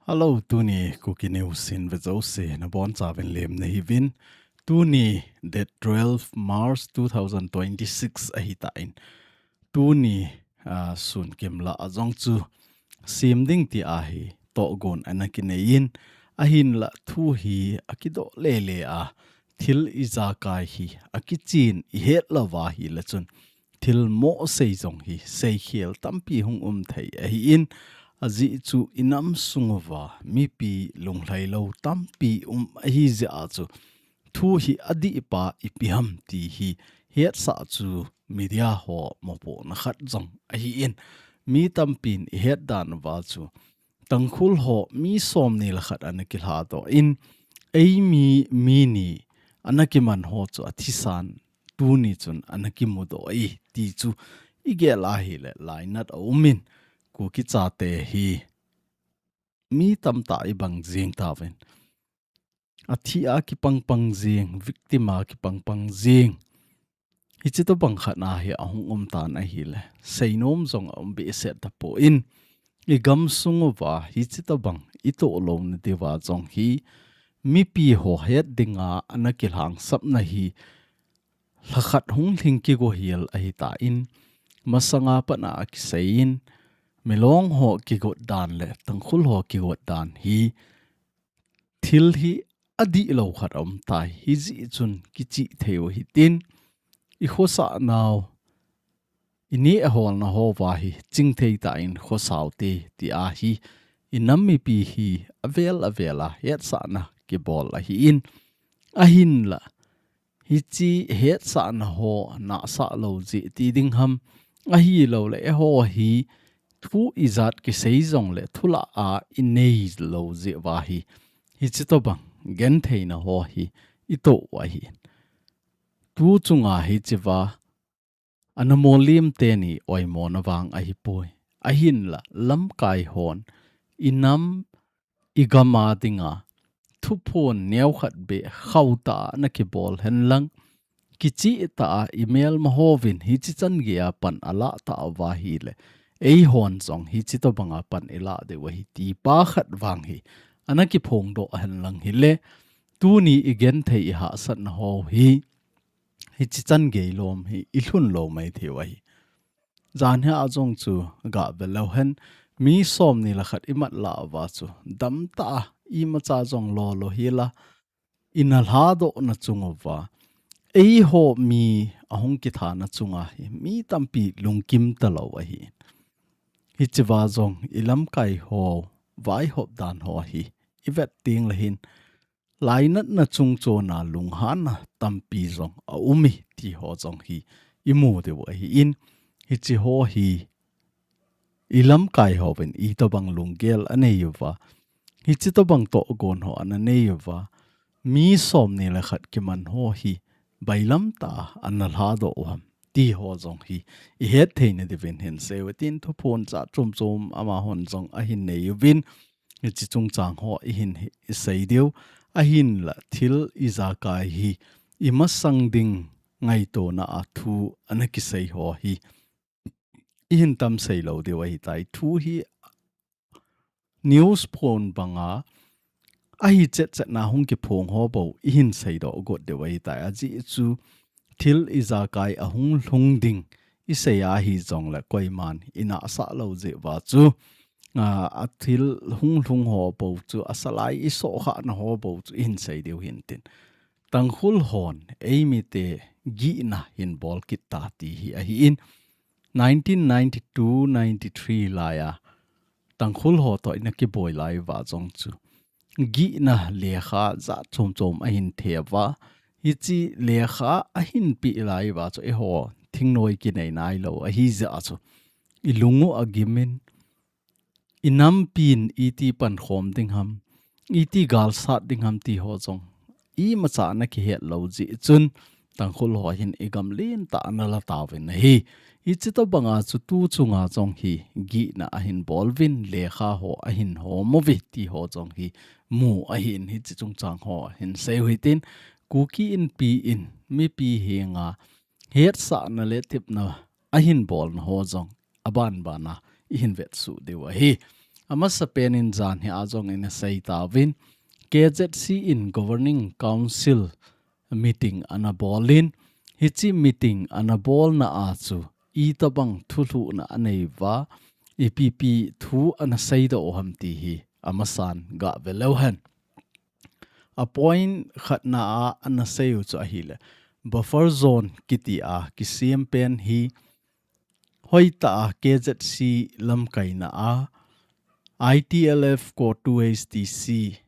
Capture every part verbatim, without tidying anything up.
Hello, tuni Kuki News in vejouse nabonchauvin lemna hiuvin. Tuni date twelve March two thousand twenty-six ahitan. Tuni, ah, sun kimlah a jong chu sem ding ti ahi tohgon ana kineiyin, ahinlah thu hi akidoh lele a, thil ijakai hi akichen ihet louva ahileh chun thil mohsei jong hi seikhel tampi hung um thei ahin, ajeh chu inam sunguva mipi lunglhailou tampi um ahijeh a chu thu hi adihpa ipi ham ti hi hetsah chu media ho mopohna khat jong ahin, mi tampin ihet dan uva chu Tangkhul ho mi somni le khat ana kilhadoh in, eimi mi ni ana kiman ho chu athisan tuni chun ana kimudoh e ti chu igel ahileh lainat aumin, Kuki chate hi mi tamtah ibang jeng tauvin, athi a kipangpang jeng, victim a kipangpang jeng, hiche tobang khat na hi ahung um tan ahileh seinom jong aum behseh tapon, igam sunguva hiche tobang itoh louna diuva jong hi mipi ho het dinga ana kilhangsapna hi lhakhat hung lhing kigohel ahitan, masanga pat a akiseiyin, Milong ho kigot dan le Tangkhul ho kigot dan hi thil hi adihlou khat aumtai, hijeh chun kichih thei u hitin, ikhosah nau, ineh holna houva hi chingthei tah in khosa ute ti ahi, inam mipi hi avel avel a hetsahna kibol ahin, ahinlah hiche hetsahna ho nahsah lou jeh ti ding ham, ahilouleh eiho hi thu ijat kisei jongleh thulah a inei lou jeh uva hi hiche tobang gentheina ho hi itoh u ahi. Tu chunga hichea ana mollem teni oimona vang ahipoi. Ahinlah lamkai hon inam igam a dinga thuphon neokhat beh khauhtah a ana kibol henlang, kicheh tah a imelma hovin hiche chan geiya pan alah tauva ahileh, eihon jong hiche tobanga pan ilah diu ahi ti pa khat vang hi ana kiphongdoh henlang hileh, tuni igenthei ihahsatna ho hi hiche chan gei lom hi ilhun lou maithei u ahi. Janhi a jong chu gah ve leu hen, mi somni le khat imat lah uva chu damtah a imacha jong lolou hela, ina lhadohna chung uva eiho mi ahung kithana chunga hi mi tampi lungkim talou ahi. Hichea jong ilamkai ho vaihop dan ho hi ivet tengleh hin, lainatna chungchona lunghanna tampi jong aum e ti ho jong hi imu diu ahin, hiche ho hi ilamkai hovin itobang lunggel anei uva, hiche tobang tohgon ho ana nei uva, mi somni le khat kiman ho hi bailam tah a ana lhadoh u ham ti ho jong hi ihet theina diuvin hin seiyu hitin, thuphon chah chomchom amahon jong ahin nei uvin, hiche chungchang ho ihin hi isei diu, ahinlah thil ijakai hi imasang ding ngaitona a thu ana kisei ho hi ihin tam sei lou diu ahitai. Thu hi news phon banga ahi chetchetna hung kiphong ho bou ihin seidoh got diu ahitai. Ajeh chu thil ijakai ahung lhung ding isei ahi jongleh koiman inahsah lou jeh uva chu, a, athil hung lhung ho bou chu, asalai isohkhahna ho bou chu ihin sei diu hintin. Tangkhul hon eimite gihna hin bol kit ta ti hi ahin, nineteen ninety-two ninety-three laiya Tangkhul ho toh ina kiboi lai uva jong chu gihna lekha jat chomchom ahin theuva, hiche lekha ahin peh lai uva chu eiho thingnoi kinei nailou ahijeh a chu ilung u agimin, inampin iti pankhom ding ham, iti galsat ding ham ti ho jong imacha ana kihet lou jeh chun, Tangkhul ho hin igam lentah a ana la tauvin ahi. Hiche tobanga chu tu chunga jong hi gihna ahin bol uvin, lekha ho ahin hom uve ti ho jong hi mu ahin, hiche chungchang ho hin seiyu hitin, Kuki Inpi in mipi henga hetsahna le tepna ahin bolna ho jong aban bana ihin vetsuh diu ahi. Amasapen in jan hi a jong ina sei tauvin, K Z C in Governing Council meeting ana bolin, hiche meeting ana bolna a chu itobang thulhuhna anei uva, ipi ipi thu ana seidoh u ham ti hi amasan gah ve leu hen. A point khatna a ana sei u chu ahile, buffer zone kiti a kisem pen hi hoitah a K Z C lamkaina a, I T L F CoTU H T C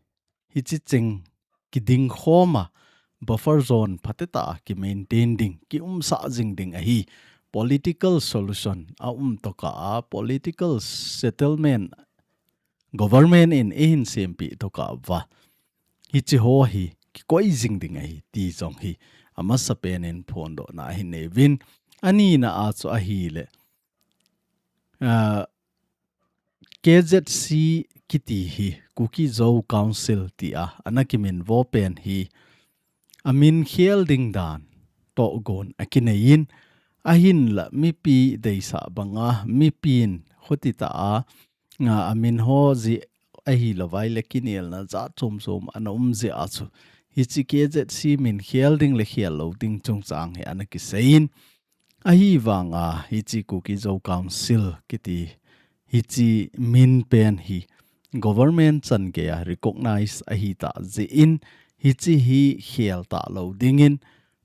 hiche cheng kiding khom a, buffer zone phatetah a ki maintain ding, ki umsah jing ding ahi. Political solution a um tokah a, political settlement government in eihin sempeh tokah uva, hiche ho hi kikoi jing ding ahi ti jong hi amasapen in phondohna ahin nei uvin. Anina a chu ahile, ah, K Z C kiti hi Kuki Zo Council ti a ana kiminvo pen hi amin khel ding dan tohgon akinei in, ahinla mipi deisah banga mipin khutitah a, a, amin ho jeh ahilouva ahile kinelna jat chom chom ana um jeh a chu, hiche K Z C min khel ding le khel lou ding chungchang hi ana kisei in, ahivanga hiche Kuki Zo Council kiti hiche min pen hi government chan geiya recognize ahitah jeh in, hiche hi khel talou dingin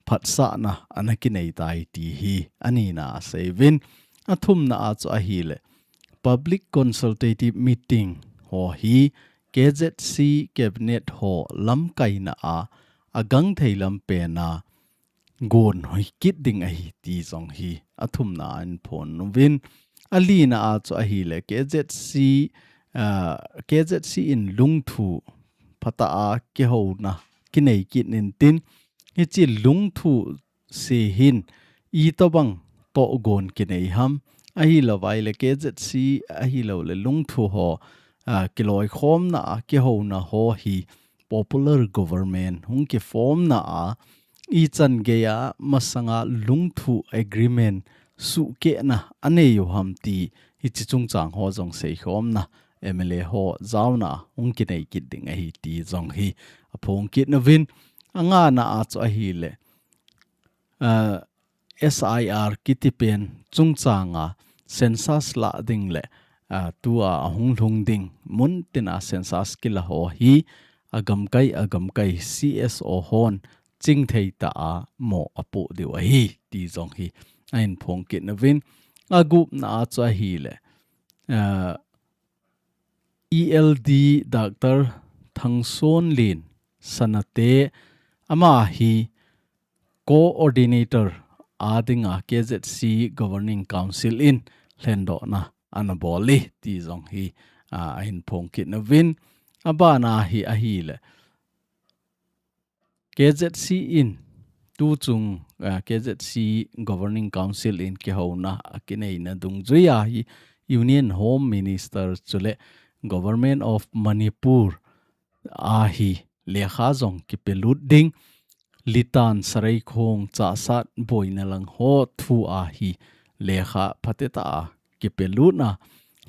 phatsahna ana kinei tai ti hi anina a sei uvin. Athumna a chu ahile, public consultative meeting ho hi K Z C cabinet ho lamkaina a, agangthei lam pen a gon hoi kit ding ahi ti jong hi athumna a ahin phon uvin. Alina a chu ahile, K Z C, ah, K Z C in lungthu phatah a kihouna kinei kit intin, hiche lungthu se hin itobang tohgon kinei ham, ahilouva ahile K Z C ahilouleh lungthu ho, ah, kiloikhomna a kihouna ho hi popular government hung kiformna a, ichan geiya masanga lungthu agreement suhkehna anei u ham ti hiche chungchang ho jong seikhomna M L A ho jaona hung kinei kit ding ahi ti jong hi aphong kit nauvin. Angana a chu ahile, ah, S I R kiti pen chungchanga census lah ding le, ah, tua ahung lhung ding mun tina census kila ho hi agamkai, agamkai C S O hon chingthei tah a mo apoh diu ahi ti jong hi ahin phong kit nauvin. Agupna a chu ahile, ah, E L D Doctor Thangsonlin Sanate, ama hi coordinator a dinga K Z C Governing Council in lhendohna ana bol e ti jong hi, ah, ahin phong kit nauvin. Abana hi ahile, K Z C in tuchung, ah, K Z C Governing Council in kihouna akineina dungjuia hi Union Home Minister chule Government of Manipur a hi lekha jong kipelut ding, Litan, Sareikhong, Chassad boina lang ho thu a hi lekha phatetah a kipelutna,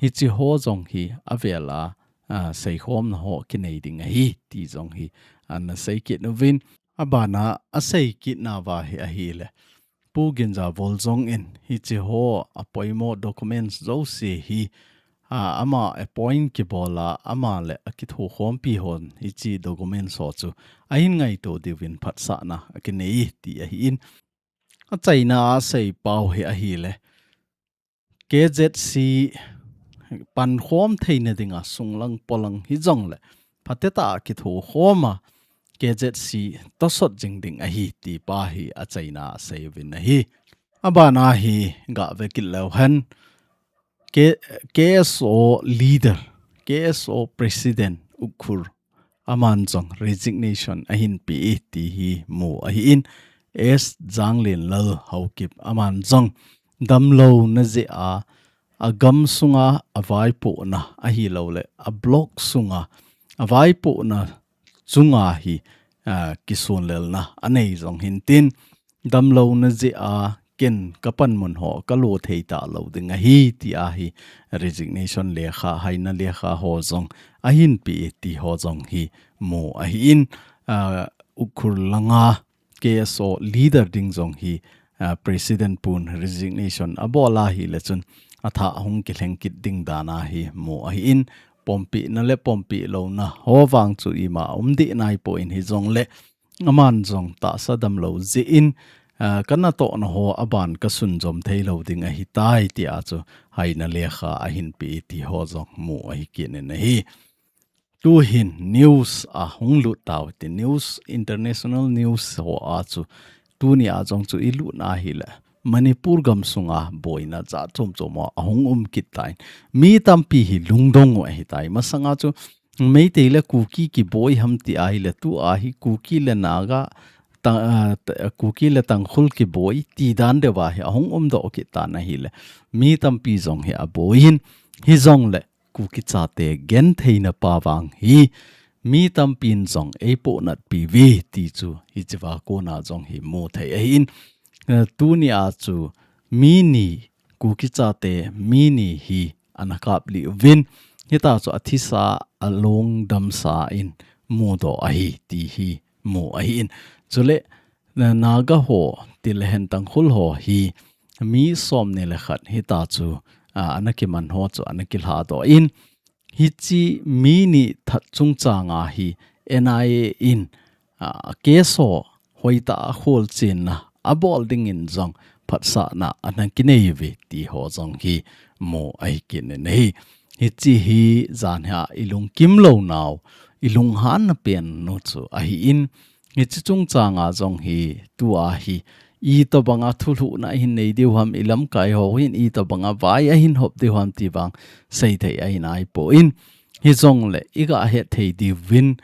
hiche ho jong hi avel a, ah, seikhomna ho kinei ding ahi ti jong hi ana sei kit nauvin. Abana asei kitna uva hi ahile, Pu Ginjavol jong in hiche ho apoimo documents jouse hi, ah, ama appoint kibol a, ama le akithokhompi hon hiche documents ho chu ahin ngaito diuvin phatsahna akinei ti ahin, achaina a asei pau hi ahile, K Z C pankhom theina dinga sunglang polang hijongle phatetah a kithokhom a K Z C tosot jing ding ahi ti pa hi achaina a asei uvin ahi. Abana hi gah ve kit leu hen, K-, K S O leader, K S O president Ukhrul, aman jong resignation ahin pe e ti hi mu ahin, S Janglianlal Haokip aman jong damlouna jeh a, agam sunga avaipohna ahilouleh a block sunga avaipohna chunga hi, ah, kisunlelna anei jong hintin, damlouna jeh a ken ka panmun ho ka lo thei talou ding ahi, ti ahi resignation lekha, haina lekha ho jong ahin pe e ti ho jong hi mu ahin, ah, Ukhrul langa K S O leader ding jong hi, ah, President pun resignation abol ahile chun atha hung kilheng kit ding dan ahi mu ahin, pompina le pompi louna ho vang chu ima um deh nai poi, hijongle aman jong tahsa damlou jeh in, ah, ka natohna ho aban ka sunjom theilou ding ahitai, tia chu haina lekha ahin pe ti ho jong mu ahi kit in ahi. Tuhin news ahung lut tau ti, news, international news ho a chu tuni a jong chu i lut na hile Manipur gam sunga boina jat chom chom ho ahung um kit tan. Mi tampi hi lungdong u ahitai. Masanga chu Meitei le Kuki kiboi ham ti ahile, tu ahi Kuki le Naga, Ta-, ah, ta-, Kuki le Tangkhul kiboi ti dan deuh ahi, ahung um doh kit tan ahile. Mi tampi jong hi aboi in, hijongle Kuki chate gentheina pa vang hi mi tampin jong eipohnat piuve ti chu hichea kona jong hi mu thei ahin, eh, tuni a chu mi ni, Kuki chate mi ni hi ana kaplih uvin, hita chu athisa, alungdamsa in mudoh ahi ti hi mu ahin. Chule, eh, Naga ho, tilehen Tangkhul ho hi mi somni le khat hita chu, ah, ana kiman ho chu ana kilhadoh in, hiche mi ni that chungchanga hi N I A in, ah, case ho hoitah a kholchenna abol dingin jong phatsahna ana kinei uve ti ho jong hi mu ahi kit in ahi. Hiche hi janhi a i lungkim lounau, i lunghanna pen u chu ahin, hiche chungchanga jong hi tu ahi, itobanga thulhuhna ahin nei diu ham, i lamkai ho hin itobanga vai ahin hop diu ham ti vang seithei ahi naipon, hijongle i gahet thei diuvin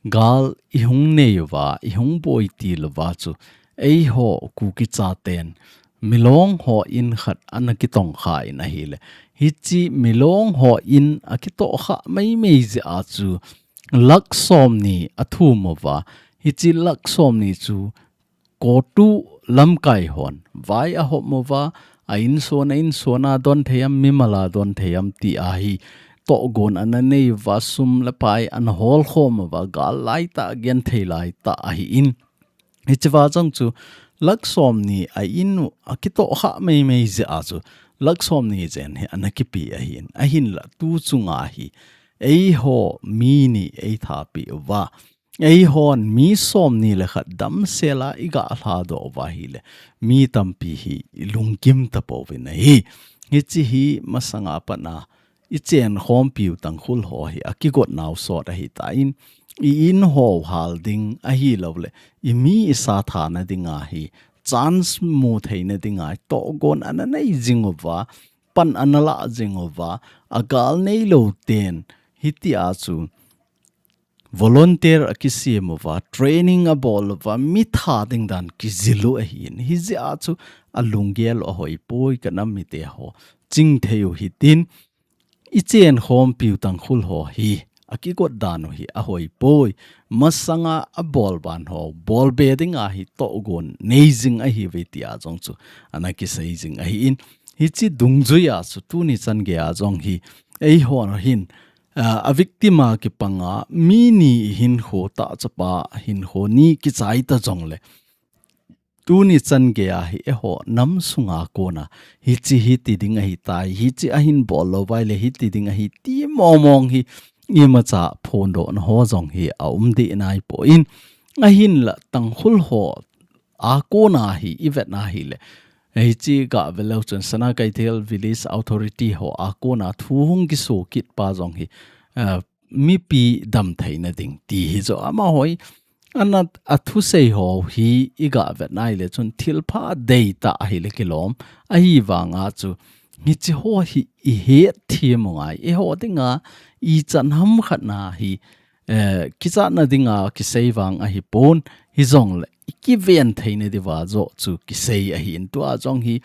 gal i hung nei uva, i hung boi til uva chu eiho Kuki chaten Milong hon khat ana kitongkha in ahile, hiche Milong hon akitohkha maimai jeh a chu lakh somni athum uva, hiche lakh somni chu CoTU lamkai hon vai ahom uva, a insung a insung a don thei am, mimal a don thei am ti ahi tohgon ana nei uva, sum le pai ana holkhom uva, gal laitah, genthei laitah ahin. Hichea jong chu lakh somni a in u akitohkha maimai jeh a chu lakh somni jen hi ana kipe ahin. Ahinla tu chunga hi eiho mi ni eithat peh uva, eihon mi somni le khat damsel a i galhadoh uva ahile, mi tampi hi i lungkim tapouvin ahi. Hiche hi masanga pat a i chenkhompiu Tangkhul ho hi akigot nau sot ahitan, i in ho hal ding ahilouleh i mi i sa thana dinga hi chance mu theina dinga hi tohgon ana nei jing uva, pan ana la jing uva, a gal neilou ten hitia chu volunteer akisem uva, training abol uva, mi that ding dan kijil u ahin. Hijeh a chu alunggel u ahoipoi, ka nam mite ho. Chingthei u hitin, i chenkhompiu Tangkhul ho hi akigot dan u hi ahoipoi. Masanga abol ban ho bolbe dinga hi tohgon nei jing ahiuve tia jong chu ana kisei jing ahin. Hiche dungjuia chu tuni chan geia jong hi eihon hin, ah, a victim a kipanga mi ni hinkho, tah chapa hinkho ni kichai ta jongle, tuni chan geia hi eiho nam sunga kona hiche hiti ding ahitai, hiche ahin bol lou uva ahile hiti ding ahi ti mong mong hi imacha phondohna ho jong hi aum deh naipon, ahinla Tangkhul ho a kona hi i vet na ahile, hiche gah ve leu chun Sanakeithel Village Authority ho a kona thu hung kiso kit pa jong hi, eh, mipi damtheina ding ti hi jo ama hoi. Ana a thusei ho hi i gah vet na ahile chun thilpha deitah ahile kilom. Ahivanga chu hiche ho hi i hetthem u ngai. Eiho dinga ichan ham khat na hi eh, kichatna dinga kisei vang ahipon, hijongle i kiven theina diuva joh chu kisei ahin. Tua jong hi,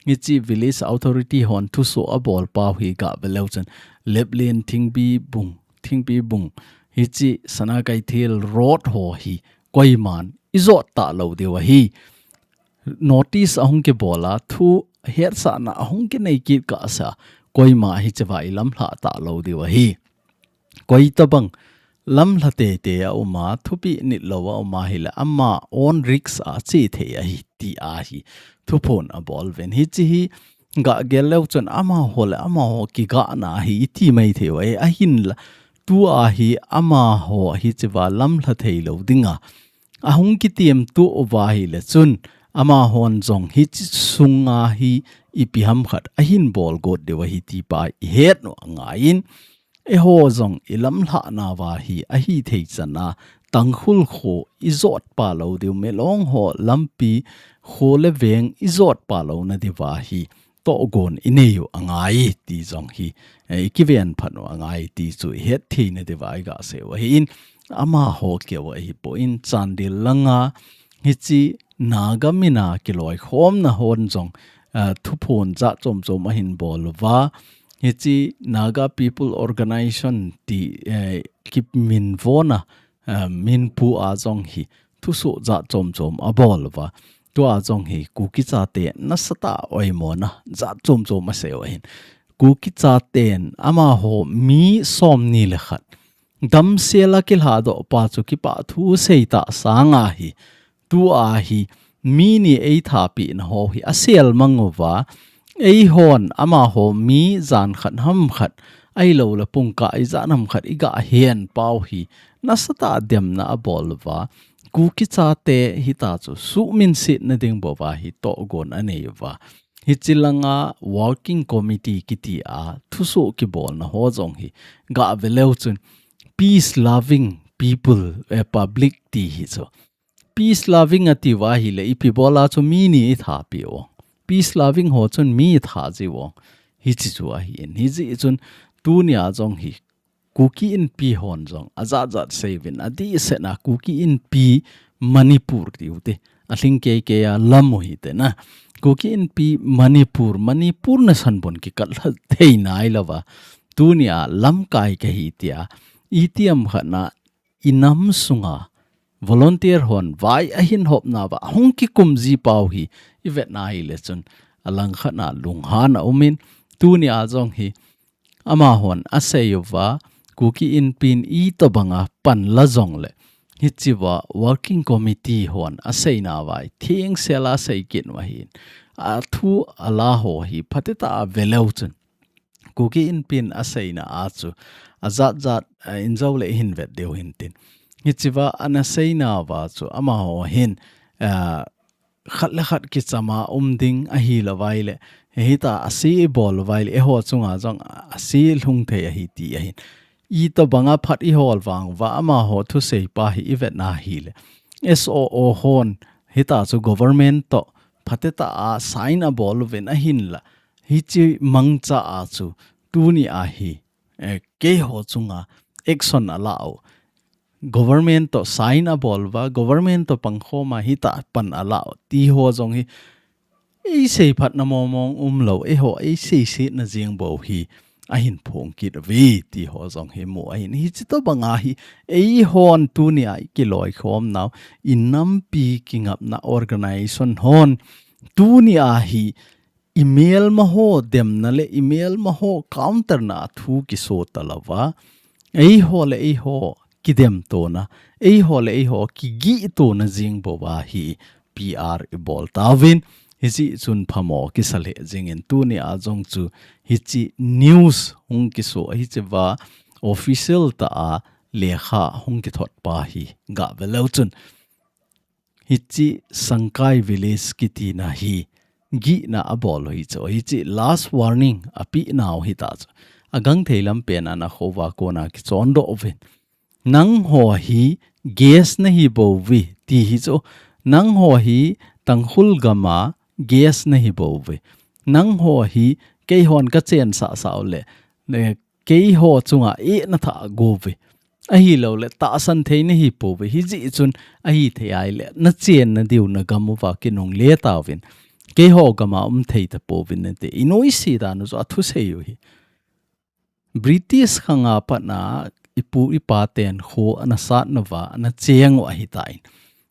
hiche Village Authority hon thuso abol pau hi gah ve leu chun, Leplen, Thingpi Bung, Thingpi Bung, hiche Sanakeithel road ho hi koiman i jot talou diu ahi. notice ahung kibol a, thu hetsahna ahung kinei kit kah sa, koima hiche va ilamlhah talou diu ahi. Koitabang lamlha teitei a um a, thupeh nitlou a um a ahile, ama own risk a che thei ahi ti ahi thuphon abol uvin. Hiche hi gah gel leu chun amaho le amaho kigahna ahi iti mai thei u ahi. Ahinla, tua hi amaho hiche va lamlha theilou dinga ahung kitemtup uva ahile chun, amahon jong hiche sunga hi ipi ham khat ahin bol got diu ahi ti pa ihet u angaiyin, eiho jong ilamlhah nauva hi ahithei chan a, Tangkhul kho ijot pha lou diu, Milong ho lampi, kho le veng ijot pha louna diuva hi tohgon inei u angai ti jong hi, eh, ikiven phat u angai ti chu ihet theina diuva iga sei u ahin, amaho keu ahipoi, Chandel langa hiche Naga mina kiloikhomna hon jong, eh, thuphon jat chom chom ahin bol uva, hiche Naga People Organization ti, eh, kimin vona, eh, minpu a jong hi thusoh jat chom chom abol uva. Tua jong hi Kuki chate nasatah a oimona jat chom chom asei u ahin. Kuki chaten amaho mi somni le khat damsel a kilhadoh pa chu kipah thu sei tah sanga hi, tua hi mi ni eitha pehna ho hi asel mang uva, eihon amaho mi jan khat ham khat, ahilou le pungkah ijat ham khat iga hen pau hi nasatah a demna abol uva, Kuki chate hitachu suhminsetna ding bouva hi tohgon anei uva. Hiche langa Working Committee kiti a thusoh kibolna ho jong hi gah ve leu chun peace loving people, eh, public ti hi chu. Peace loving ati uva ahile ipi bol a chu mi ni itha peh u. Peace loving ho chun mi itha jiu. Hiche chu ahin. Hijeh chun tunia jong hi Kuki Inpi hon jong ajat jat sei uvin, adehset a Kuki Inpi Manipur tiu te. Alhing kei kei a lam u hite na. Kuki Inpi Manipur, Manipur nasan bon kikah lha thei nailouva. Tunia lamkai kahi tia, itiham khat na inam sunga volunteer hon vai ahin hopna uva hung kikum ji pau hi ivet na ahile chun, alang khat na lunghan aumin, tunia jong hi amahon asei uva, Kuki Inpin itobanga pan la jongle, hichea Working Committee hon aseina uva hi thengsel a asei kit u ahin, athu ala ho hi phatecha a ve leu chun, Kuki Inpin aseina a chu ajat jat, a, injo le ihin vet diu hintin. Hichea ana seina uva chu amaho hin, a, khat le khat kichama um ding ahilou vaile, hita ase ibol uvaile, eiho chunga jong ase lhung thei ahi ti ahin. Itobanga phat ihol vang uva amaho thusei pa hi ivet na ahile, S O O hon hitachu government to phatecha a sign abol uvin ahinla, hiche mangcha a chu tunia hi, eh, keiho chunga action ala u, government to sign abol uva, government to pangkhoma hita pan ala u, ti ho jong hi eisei phatna mong mong umlou, eiho eisei setna jeng bou hi ahin phong kit uve, ti ho jong hi mu ahin. Hiche tobanga hi eihon tunia ikiloikhom nau, inampi kingapna organization hon tunia hi imelma ho demna le imelma ho counter na thu kiso talouva, eiho le eiho kidemtona, eiho le eiho kigitona jeng bouva hi P R ibol tauvin, hiche chun phamo kisa lheh jengin, tunia jong chu hiche news hung kiso, hichea official tah a lekha hung kithot pa hi gah ve leu chun, hiche Sangkai Village kitina hi gihna abol u hichu, hiche last warning apenau hitachu. Agangthei lampen ana khouva kona kichondoh uvin, nangho hi guest nahi bouve, ti hichu. Nangho hi Tangkhul gama guest nahi bouve. Nangho hi keihon kachensah sah ule, le keiho chunga eh nathah gouve. Ahiloule tahsan thei nahi pouve. Hijeh chun ahithei ahile nachenna diu nagam uva kinungle tauvin, keiho gama um thei tapouvin nate, inoise dan u chu athusei u hi. British khanga patna ipu ipaten kho ana satnauva ana cheng u ahitan.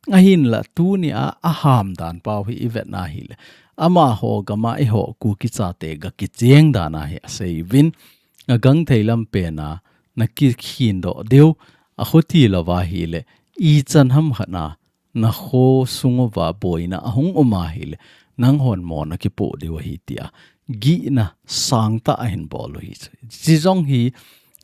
Ahinla tunia aham dan pau hi ivet na hile, amaho gama eiho Kuki chate ga kicheng dan ahi asei uvin, agangthei lam pena na kikhin doh diu, akhuti louva hile, ichan ham khat na na kho sung uva boina ahung um ahile, nanghon mo na kipoh diu ahi tia gihna sangtah ahin bol u ahi. Chi jong hi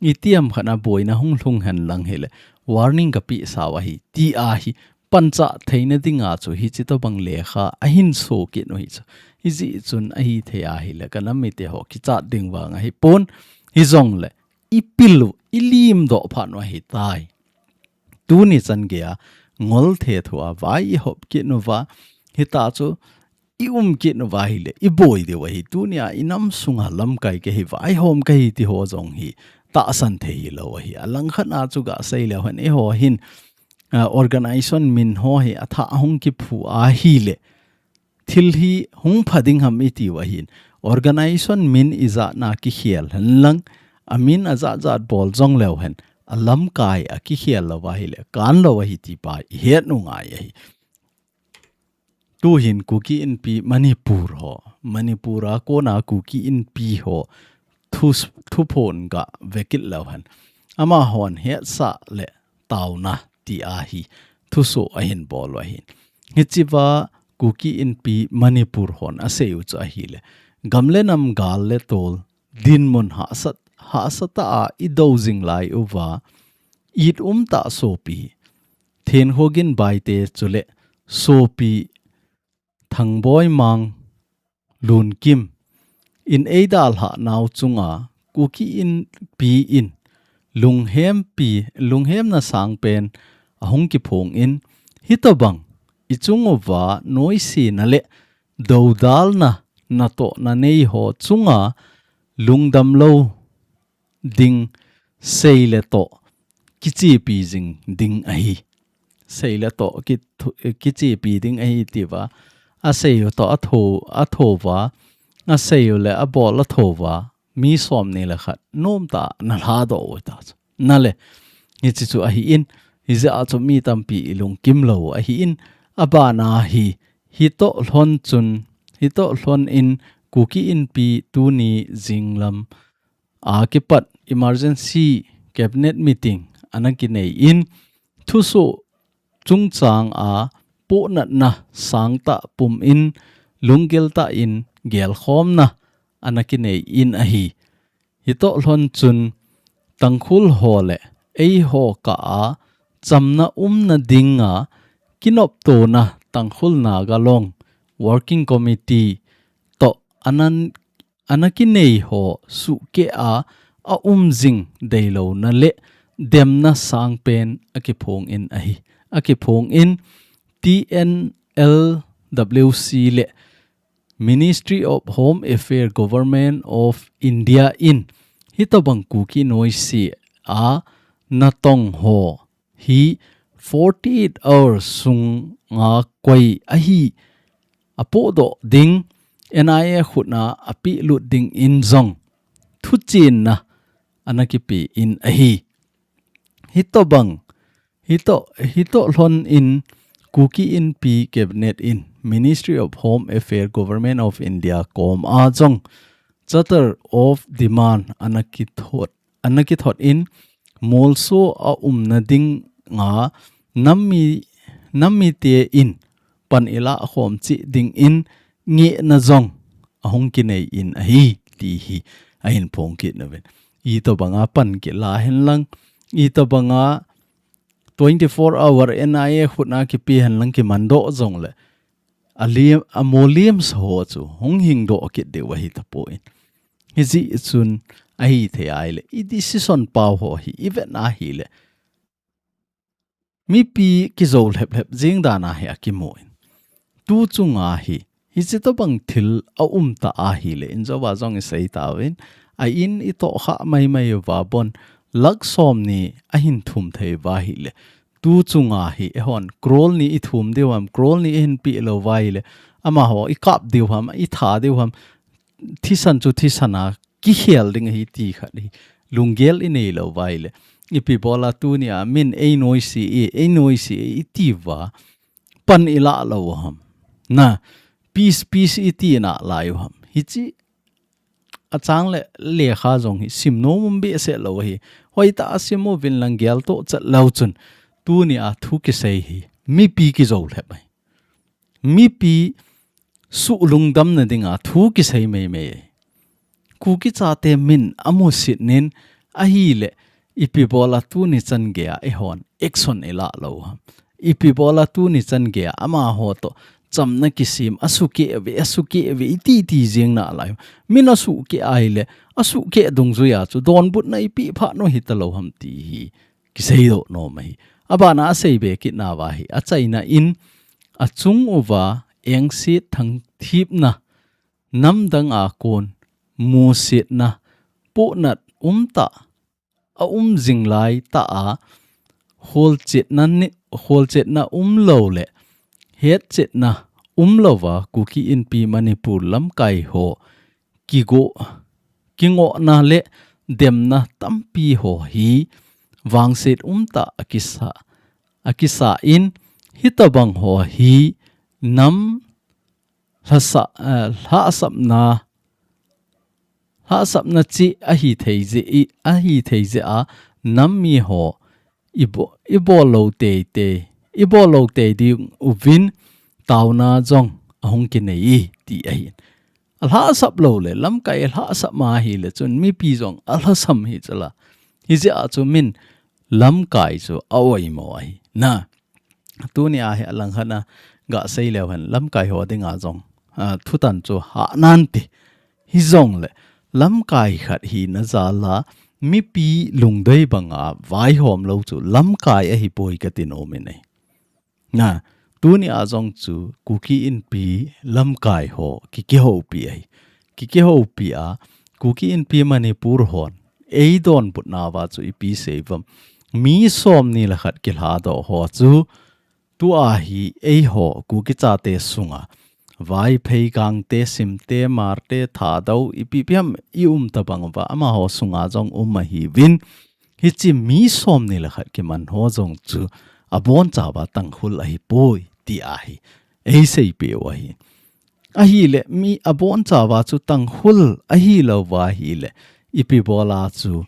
itiham khat na boina hung lhung hen lang hile, warning kapeh sau ahi tia hi panchah theina dinga chu hichi tobang lekha ahin so kit u ahi chu. Hijeh chun ahithei ahile, ka nam mite ho kichat ding vang ahipon, hijongle ipil u, ilim doh phat u ahitai. Tuni chan geiya ngol thethu a vai ihop kit uva, hita chu i um kit uva hile, iboi diu ahi. Tunia inam sunga lamkai kahi, vaihom kahi ti ho jong hi tahsan thei hilou ahi. Alangkhat a chu gasei leu hen, eiho hin, ah, organization min ho hi athah ahung kiphu ahile, thil hi hung pha ding ham itiu ahin, organization min ijat na kikhel hen lang, amin ajat jat bol jong leu hen, alamkai a kikhel louva hile, kan lou ahi ti pa ihet u ngai ahi. Tuhin Kuki Inpi Manipur ho, Manipur a kona Kuki Inpi ho, thu, thuphon gave kit leu hen, amahon hetsah le taona ti ahi thuso ahin bol u ahin. Hichea Kuki Inpi Manipur hon asei u chu ahile, gam le nam gal le tol dinmun hahsat, hahsatah a ido jing lai uva, it umtah sopi Thenkhogin Baite chule sopi Thangboi Mang Lunkim in eidalhah nau chunga Kuki Inpi in lunghempi, lunghemna sangpen ahung kiphong in, hitobang ichung uva noisena le dodalna natohna nei ho chunga lungdam lou ding sei le toh kichepi jing ding ahi. Sei le toh kithu-, kichepi ding ahi tiuva, asei u toh atho, athouva, asei u le abol athouva, mi somni le khat nomtah a na lhadoh u ta chu. Nale, hichi chu ahin, hijeh a chu mi tampi ilungkim lou ahin, abana hi, hitoh lhon chun, hitoh lhon in Kuki Inpi tuni jinglam a kipat emergency cabinet meeting ana kinei in, thuso chungchang a pohnatna sangtah pum in, lunggel tah in gelkhomna ana kinei in ahi. Hitoh lhon chun Tangkhul ho le eiho kah a chamna umna dinga kinoptona Tangkhul Naga Long Working Committee toh anan, ana kinei ho suhkeh a, aum jing deilouna le demna sangpen akiphong in ahi. Akiphong in T N L W C le Ministry of Home Affairs, Government of India in hitobang Kuki noise a natong ho hi forty-eight hours sunga koi ahi apohdoh ding, N I A khut a apehlut ding in jong thuchenna ana kipe in ahi. Hitobang, hitoh, hitoh lhon in Kuki Inpi Cabinet in Ministry of Home Affairs, Government of India kom a jong charter of demand ana kithot, ana kithot in, molso a umna dinga nam mi, nam mite in pan ilah khom cheh ding in ngehna jong ahung kinei in ahi, ti hi ahin phong kit nauvin. Itobanga pan kila hen lang, itobanga twenty-four hour N I A khut a kipe hen lang kimandoh jongle, alem, amolem sa ho chu hung hingdoh kit diu ahi tapon. Hijeh chun ahithei ahile, i decision pau ho hi ivet na hile, mipi kijou lhep lhep jeng dan ahi akimun. Tu chunga hi, hichi tobang thil aum ta ahile, injouva jong isei tauvin, a in itohkhah maimai uva bon, lakh somni ahin thum thei uva ahile, tu chunga hi eihon crore ni ithum diu ham, crore ni ihin peh lou uva ahile, amaho ikap diu ham, itha diu ham, thisan chu thisan a kikhel ding ahi ti khat hi lunggel inei lou uva ahile, ipi bola tunia min einoise e, einoise e iti uva, pan ilah lou ham. Na, peace, peace iti nalai u ham. Hichi achang le lekha jong hi sim nom um behseh lou hi. Hoitah a sim uvin lang gel toh chat lou chun. Tuni a thu kisei hi. Mipi kijou lhep ahi. Mipi suh lungdamna dinga thu kisei meimei ahi. Kuki chate min amusit nin ahile ipi bola tuni chan geiya eihon action ilah lou ham. Ipi bola tuni chan geiya amaho toh chamna kisem asuhkeh ve, asuhkeh ve, iti iti jing nalai. Min asuhkeh ahile, asuhkeh dungjuiya chu donbutna ipi phat u hita lou ham ti hi. Kisei doh nom ahi. Abana asei be kit nauva hi. Achaina in achung uva engset thangthipna namdang a kon musetna pohnat umtah a um jing laitah a kholchetna ni, kholchetna um lou le hetchetna um louva Kuki Inpi Manipur lamkai ho kigo, kingohna le demna tampi ho hi vangset umtah a kisa, a kisa in hitabang ho hi nam lhasa, eh, lhasapna, lhasapna chi ahi thei jeh i, ahi thei jeh a nam mi ho ibo-, ibol lou teitei, ibol lou tei ding uvin tauna jong ahung kinei i ti ahi. Alhasap lou le, lamkai alhasap ma ahile chun mipi jong alhasam hi chula. Hijeh a chu min lamkai chu a-oimo ahi. Na, tuni a hi alangkhat a gasei leu hen lamkai ho dinga jong, a, thutan chu hah nante. Hijongle, lamkai khat hina jal a mipi lungdei banga vaihom lou chu lamkai ahipoi kati nom in ahi. Na, tuni a jong chu Kuki Inpi lamkai ho ki, kihoupi ahi. Ki, kihoupi a, Kuki Inpi Manipur hon eidonbut nauva chu ipi sei uvam. Mi somni le khat kilhadoh ho chu tua hi eiho Kuki chate sunga Vaiphei, Gangte, Simte, Hmarte, Thadou, ipi ipi ham i um tabang uva amaho sunga jong um ahiuvin. Hichi mi somni le khat kiman ho jong chu abonchauva Tangkhul ahipoi ti ahi. Eiseipeh u ahi. Ahile mi abonchauva chu Tangkhul ahilouva ahile ipi bola chu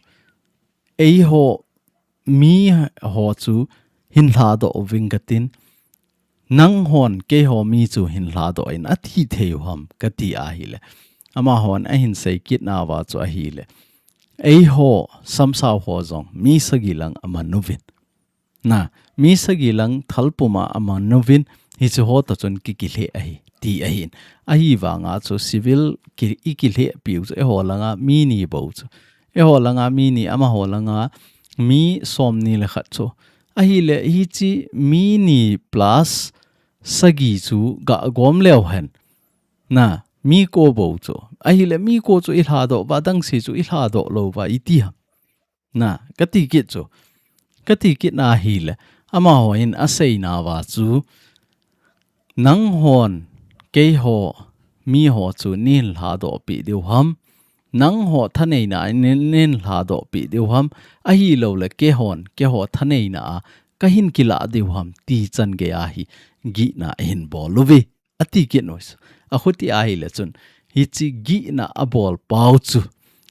eiho mi ho chu hin lhadoh uving katin, nanghon keiho mi chu hin lhadoh in ati thei u ham kati ahile. Amahon ahin sei kit nauva chu ahile. Eiho samsau ho jong mi sagi lang aman uvin. Na, mi sagi lang thal puma aman uvin, hichu ho toh chun ki, kilheh ahi, ti ahin. Ahivanga chu civil ki, i kilhehpiu chu eiho langa mi ni bou chu. Eiho langa mi ni, amaho langa mi somni le khat chu. Ahile hichi mi ni plus sagi chu gagom leu hen. Na, mi ko bou chu. Ahile mi ko chu i lhadoh uva, dangse chu i lhadoh lou uva, iti ham. Na, kati kit chu. Kati kit na ahile, amahon asei nauva chu, nanghon keiho miho chu nei lhadoh peh diu ham. Nangho thaneina a nei, nei lhadoh peh diu ham. Ahilouleh keihon, keiho thaneina a kahin kilah diu ham ti chan geiya hi gihna ahin bol uve. Ati kit nui chu. Akhuti ahile chun, hichi gihna abol pau chu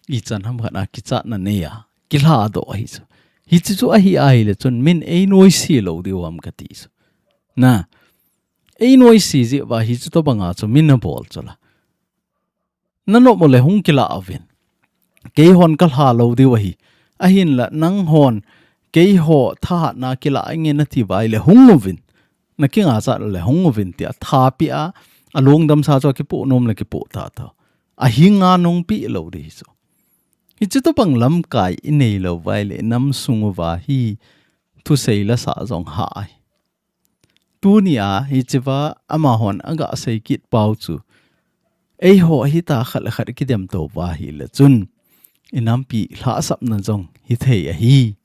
ichan ham khat a kichatna neiya kilhadoh ahi chu. Hichi chu ahi ahile chun min einoise lou diu ham kati chu. Na, einoise jeh uva hichu tobanga chu min abol chu la. Nanom uleh hung kilah uvin. Keihon kalha lou diu ahi. Ahinla nanghon keiho thahatna kilah inge nati uva ahile hung uvin. Nakingah chat uleh hung uvin tia thapeh a, alungdamsa chu akipoh nom le kipoh ta tho. Ahinga nungpeh lou ding chu. Hichi tobang lamkai inei lou uva ahile inam sung uva hi thusei lasa jong hah ahi. Tunia hichea amahon aga sei kit pau chu. Eiho hita khat le khat kidem tou uva ahile chun. Inampi lhasapna jong hithei ahi.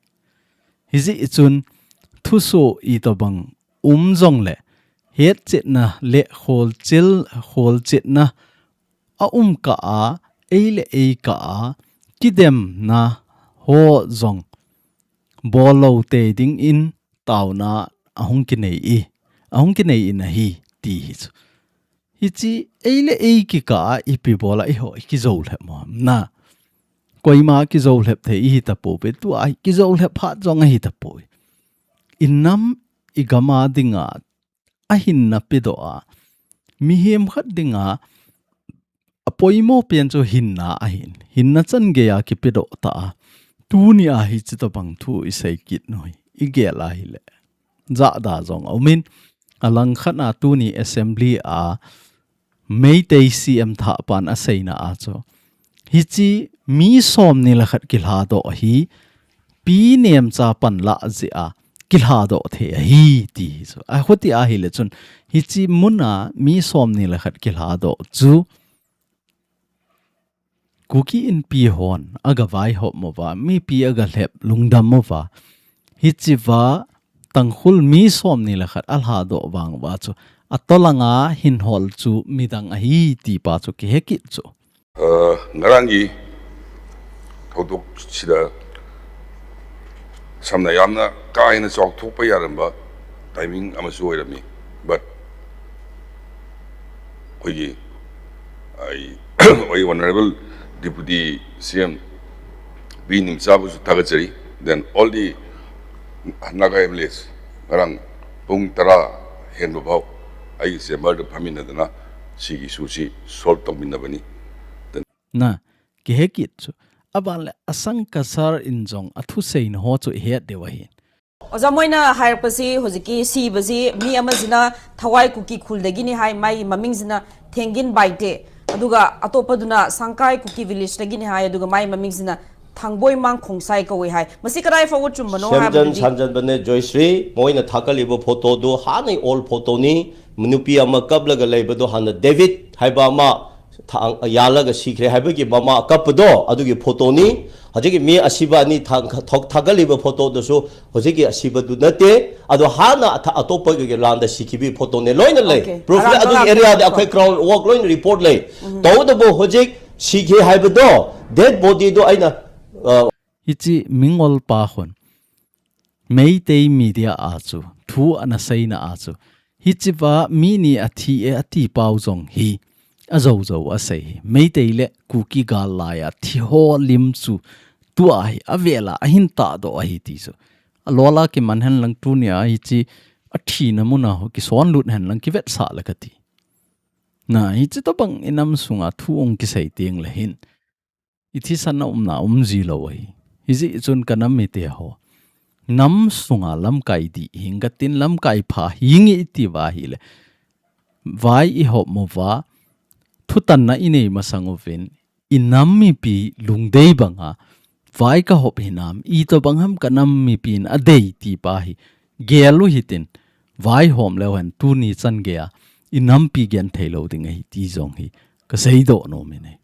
Hijeh chun thusoh itobang um jongle hetchetna le kholchil, kholchetna aum kah a, ei le ei kah a, kidemna ho jong bol lou tei dingin taona ahung kinei e. ahung kinei in ahi, ti hi chu. Hichi, ei le ei kikah a ipi bol a eiho, i kijou lhep mo. Na, koima kijou lhep thei ihi tapouve, tua kijou lhep phat jong ahi tapoi. I nam, i gam a dinga, ahinna pedoh a, mihem khat dinga, apoimo pen chu hinna ahin. Hinna chan gei a kipedoh ta a. Tuni a hichi tobang thu i sei kit u hi. I gel a hile. Jahda jong a um in. Alangkhat a tuni assembly a Meitei C M thah pan aseina a chu. Hichi mi som ni le khat kilhadoh hi. Pi Nemcha pan lah jeh a kilhadoh thei ahi ti hi chu. A khuti a hile chun. Hichi mun a mi som ni le khat kilhadoh chu. Kuki Inpi hon, aga vaihop mo va, mipi aga lhep lungdam mo va. Hichi va, Tangkhul mi som ni le khat alhadoh vang va chu. Atolanga hin hol chu midang ahi ti pa chu kihe kit chu. ꯑ, ꯉꯔꯥꯡꯒꯤ ꯊꯧꯗꯣꯛꯁꯤꯗ ꯁꯝꯅ ꯌꯥꯝꯅ ꯀꯥ ꯍꯦꯟꯅ ꯆꯥꯎꯊꯣꯛꯄ ꯌꯥꯔꯝꯕ timing ꯑꯃꯁꯨ ꯑꯣꯏꯔꯝꯃꯤ꯫ But ꯑꯩꯈꯣꯏꯒꯤ, ꯑꯩ, ꯑꯩ Honourable Deputy C M B ꯅꯤꯝꯆꯥꯕꯨꯁꯨ ꯊꯥꯒꯠꯆꯔꯤ꯫ Then all the Naga M L As, ꯉꯔꯥꯡ ꯄꯨꯡ ꯇꯔꯥ ꯍꯦꯟꯕ ꯐꯥꯎ ꯑꯩꯒꯤ chamberꯗ ꯐꯝꯃꯤꯟꯅꯗꯅ ꯁꯤꯒꯤ issueꯁꯤ solve ꯇꯧꯃꯤꯟꯅꯕꯅꯤ꯫ Na, kihe kit chu. Aban le asang kasar in jong athuseina ho chu ihet diu ahin. ꯑꯣꯖꯥ, ꯃꯣꯏꯅ ꯍꯥꯏꯔꯛꯄꯁꯤ ꯍꯧꯖꯤꯛꯀꯤ ꯁꯤꯕꯁꯤ ꯃꯤ ꯑꯃꯁꯤꯅ ꯊꯋꯥꯏ ꯀꯨꯀꯤ ꯈꯨꯜꯗꯒꯤꯅꯤ ꯍꯥꯏ, ꯃꯥꯒꯤ ꯃꯃꯤꯡꯁꯤꯅ ꯊꯦꯡꯒꯤꯟ ꯕꯥꯏꯇꯦ, ꯑꯗꯨꯒ ꯑꯇꯣꯞꯄꯗꯨꯅ ꯁꯪꯀꯥꯏ ꯀꯨꯀꯤ villageꯇꯒꯤꯅꯤ ꯍꯥꯏ, ꯑꯗꯨꯒ ꯃꯥꯒꯤ ꯃꯃꯤꯡꯁꯤꯅ ꯊꯥꯡꯕꯣꯏꯃꯥꯡ ꯈꯣꯡꯁꯥꯏ ꯀꯧꯏ ꯍꯥꯏ꯫ ꯃꯁꯤ ꯀꯗꯥꯏ ꯐꯥꯎꯕ ꯆꯨꯝꯕꯅꯣ ꯁꯦꯝꯖꯟ ꯍꯥꯏꯕꯗꯨꯗꯤ ꯁꯥꯖꯟꯕꯅꯦ ꯖꯣꯏꯁ꯭ꯔꯤ꯫ ꯃꯣꯏꯅ ꯊꯥꯒꯠꯂꯤꯕ photoꯗꯨ ꯍꯥꯟꯅꯩ old photoꯅꯤ꯫ ꯅꯨꯄꯤ ꯑꯃ ꯀꯞꯂꯒ ꯂꯩꯕꯗꯣ ꯍꯥꯟꯅ ꯗꯦꯕꯤꯠ ꯍꯥꯏꯕ ꯑꯃ ꯊꯥꯡ ꯌꯥꯜꯂꯒ ꯁꯤꯈ꯭ꯔꯦ ꯍꯥꯏꯕꯒꯤ ꯃꯃꯥ ꯀꯞꯄꯗꯣ ꯑꯗꯨꯒꯤ photoꯅꯤ꯫ ꯍꯧꯖꯤꯛꯀꯤ ꯃꯤ ꯑꯁꯤꯕ ꯑꯅꯤ ꯊꯥꯡ-, ꯊꯣꯛ-, ꯊꯥꯒꯠꯂꯤꯕ photoꯗꯨꯁꯨ ꯍꯧꯖꯤꯛꯀꯤ ꯑꯁꯤꯕꯗꯨ ꯅꯠꯇꯦ꯫ ꯑꯗꯣ ꯍꯥꯟꯅ ꯑꯊ-, ꯑꯇꯣꯞꯄꯒꯤ ꯂꯥꯟꯗ ꯁꯤꯈꯤꯕꯒꯤ photoꯅꯦ꯫ ꯂꯣꯏꯅ ꯂꯩ꯫ OK꯫ Proofꯅꯦ꯫ ꯑꯔꯥꯟꯕ ꯑꯗꯨꯒꯤ ꯉꯥꯛꯇꯅꯤꯀꯣ꯫ Areaꯗ ꯑꯩꯈꯣꯏ ground work ꯂꯣꯏꯅ report ꯂꯩ꯫ ꯎꯝ꯫ ꯇꯧꯕꯇꯕꯨ ꯍꯧꯖꯤꯛ ꯁꯤꯈꯤ ꯍꯥꯏꯕꯗꯣ, dead bodyꯗꯣ ꯑꯩꯅ, ꯑ, Hichi Mingol pa hon Meitei media a chu, thu ana seina a chu, hichi va mi ni athi e ati pau jong hi, ajou jou asei hi. Meitei le Kuki gal laiya thi ho lim chu, tua hi, avel a, ahin tahdoh ahi ti chu. Alol a kiman hen lang tunia hichi, athina muna ho, kisonlut hen lang kivetsah le kati. Na, hichi tobang i nam sunga thu hung kisei teng le hin. I thisan na umna um ji lou ahi. Hijeh chun ka nam mite ho. Nam sunga lamkai dih hing katin lamkai pha hing i ti va hile. Vai i hop mo va. Thutanna i nei masang uvin. I nam mipi lungdei banga. Vai ka hop hinam. I tobang ham ka nam mipin adei ti pa hi. Gel u hitin. Vai hom leu hen tuni chan geiya. I nampi genthei lou ding ahi ti jong hi. Ka seidoh nom in ahi.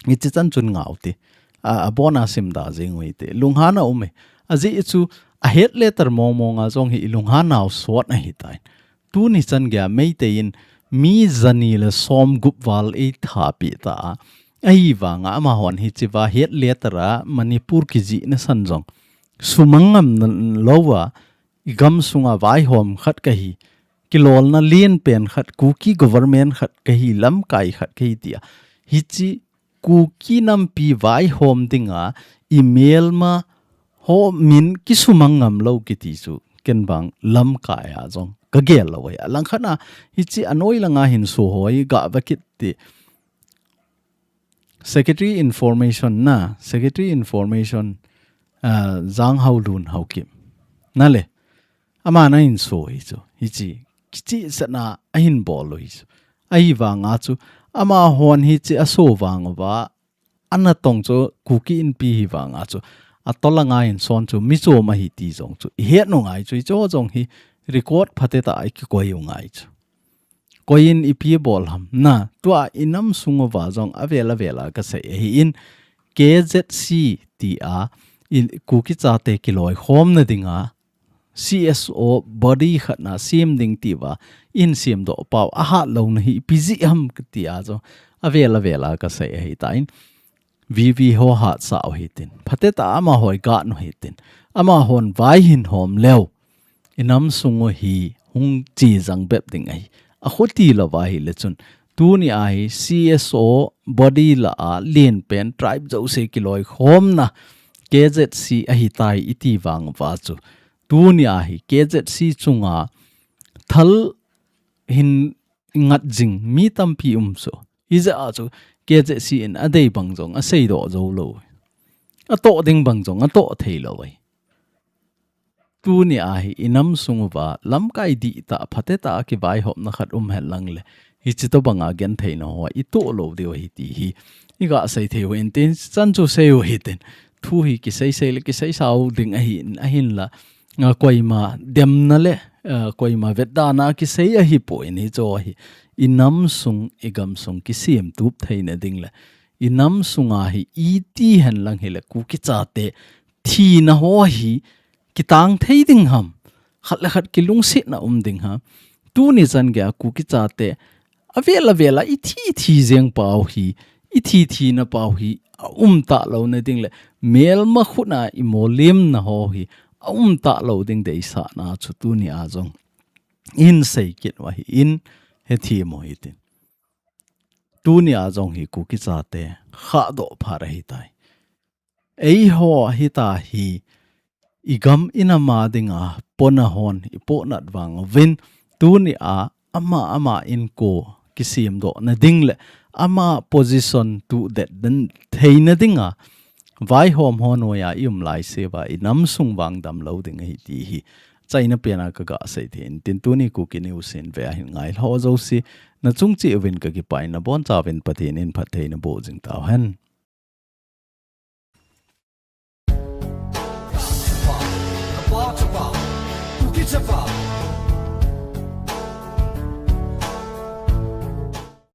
Hichi chan chun ngau te. A, abona simda jing u hite. Lunghan a um e. Ajeh chu a head letter mong mong a jong hi i lunghan nau sot ahitai. Tuni chan geiya Meitei in mi jani le som gup val eithapi ta a. Ahivanga amahon hichi va head letter a Manipur kijihna san jong. Sumang ngam na lou a i gam sunga vaihom khat kahi. Kilolna lienpen khat, Kuki government khat kahi, lamkai khat kahi tia. Hichi Kuki nampi vaihom dinga i melma ho min kisumang ngam lou kiti chu. Ken bang lamkai a jong ka gel lou ahi. Alangkhat a hichi anoi langa hin so ho hi ga va kit ti. Secretary Information na, Secretary Information, ah, Jang Haolun Haokip. Na le, ama na hin so hi chu, hichi, kichi sana ahin bol u hi chu. Ahivanga chu, amahon hichi aso vang uva, ana tong chu, Kuki Inpi hivanga chu, atolanga hin son chu, mi chom ahi ti jong chu, i het u ngai chu, hicho jong hi, record phatah a i kikoi u ngai chu. Koiyin ipi bol ham na, tua i nam sung uva jong avel avel a ka sei ahi in, K Z C tia, i Kuki chate kiloikhomna dinga, C S O body khat na sem ding tiva, in semdoh pau, ahat louna hi ipi jeh ham tia jong, avel avel a ka sei ahi tan, V V ho hatsah u hitin, phatah a amaho i gah u hitin, amahon vai hin hom leu, i nam sung u hi, hung chi jang bep ding ahi. A khuti lou va ahile chun, tuni a hi C S O body lah a lien pen tribe jouse kiloikhomna K Z C ahitai iti vang uva chu, tuni a hi K Z C chunga thal hin ngat jing mi tampi um chu. Hijeh a chu K Z C in adei bang jong asei doh jou lou. Atoh ding bang jong atoh thei lou ahi. Tuni a hi i nam sung uva lamkai dihtah, phatetah a kivaihopna khat um hen lang le, hichi tobang a gentheina ho i toh lou diu ahi ti hi i gasei thei u hintin, chan chu sei u hitin. Thu hi kisei sei le kisei sau ding ahin, ahinla, a, koima demna le, a, koima vetdana kisei ahipoi, hichu hi i nam sung, i gam sung kisemtup theina ding le, i nam sunga hi iti hen lang hile Kuki chate thina ho hi kitang thei ding ham, khat le khat kilungsetna um ding ham. Tuni chan geiya Kuki chate avel avel a i thi thi jeng pau hi, i thi thina pau hi aum talou na ding le, melma khut a i molimna ho hi aum talou ding deisahna chu tuni a jong in sei kit u ahin, hethem u hitin. Tuni a jong hi Kuki chate khahdoh phat ahitai. Eiho hita hi i gam i nam a dinga pona hon i pohnat vang uvin, tuni a ama ama inko kisemdoh na ding le ama position tuh det den theina dinga vaihom ho noiya i um lai seuva i nam sung vang damlou ding ahi ti hi chaina pena ka gasei thei in tin, tuni Kuki News in ve ahin ngailhah jouse, na chung cheh uvin ka kipah in, na bonchauvin Pathen in phatthei naboh jing tauhen.